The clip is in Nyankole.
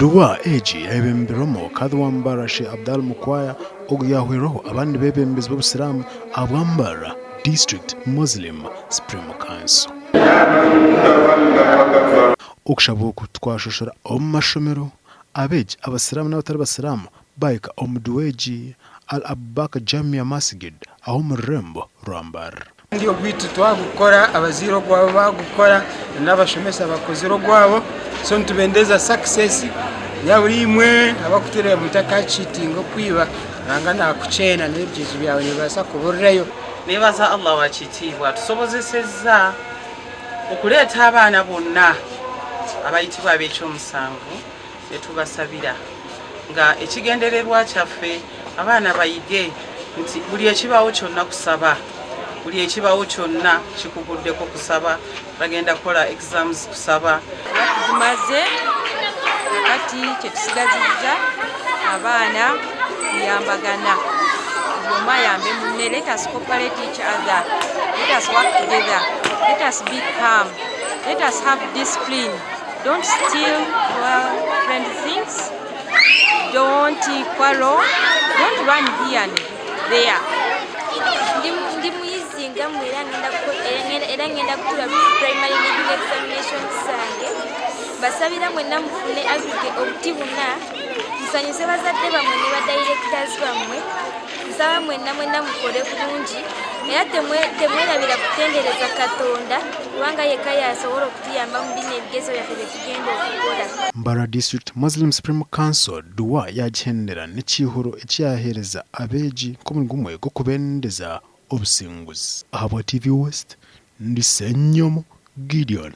Dua egi yayebemberwamu Kadhi wa Mbarara Sheikh Abdal Mukwaya ogu yahwerwaho abandi bebembezi b'obusiraamu ahabwa Mbarara District Muslim Supreme Council. Okushaba oku twashoshora omu mashomero, abeegi abasiraamu n'abatari basiraamu bahika omu dua egi Al Abubakar Jamia Masgid ah'omu rurembo rwa Mbarara. Kandi ogwaitu twagukora, abazaire ogwabo bagukora, n'abashomesa bakozire ogwabo, so nitubendeza success nyabura imwe abakutureeba mutakakiitinga okwiba, Ruhanga nakukyena n'ebigyezo byawe nibibaasa kuburirayo. Nebaza Allah wakitiibwa atusobozesezza okuleeta abaana bonna abayitibwa ab'ekyomusanvu netubasabira nga ekigendererwa kyaffe abaana bayige nti buli ekibawo kyonna kusaba, buli ekibawo kyonna kikuguddeko kusaba, bagenda kukola exams kusaba. Tugumaze kakati kyetusigaziza abaana kuyambagana buli omu ayambe munne let us cooperate each other let us work together let us be calm let us have discipline Don't steal your friend things, don't quarrel, don't run here and there. Ndi muyizi nga mmwe era ngenda era ngenda kutuula primary leaving examinations zange. Mbasabira mwenna mufune aggregate obuti buna, musanyuse bazadde bammwe ne ba directors bammwe. Nsaba mwenna mwenna mukole bulungi era temwerabira kutendereza Katonda kubanga yekka y'asobola okutuyamba mu bino ebigezo byaffe bye tugenda okukola. Mbarara District Muslim Supreme Council Dua yagihendera n'ekiihuro eki yaaheereza abeegi nk'omuri gumwe gw'okubendeza obusinguzi. Ahabwa TV West, ndi Ssenyomo Gideon.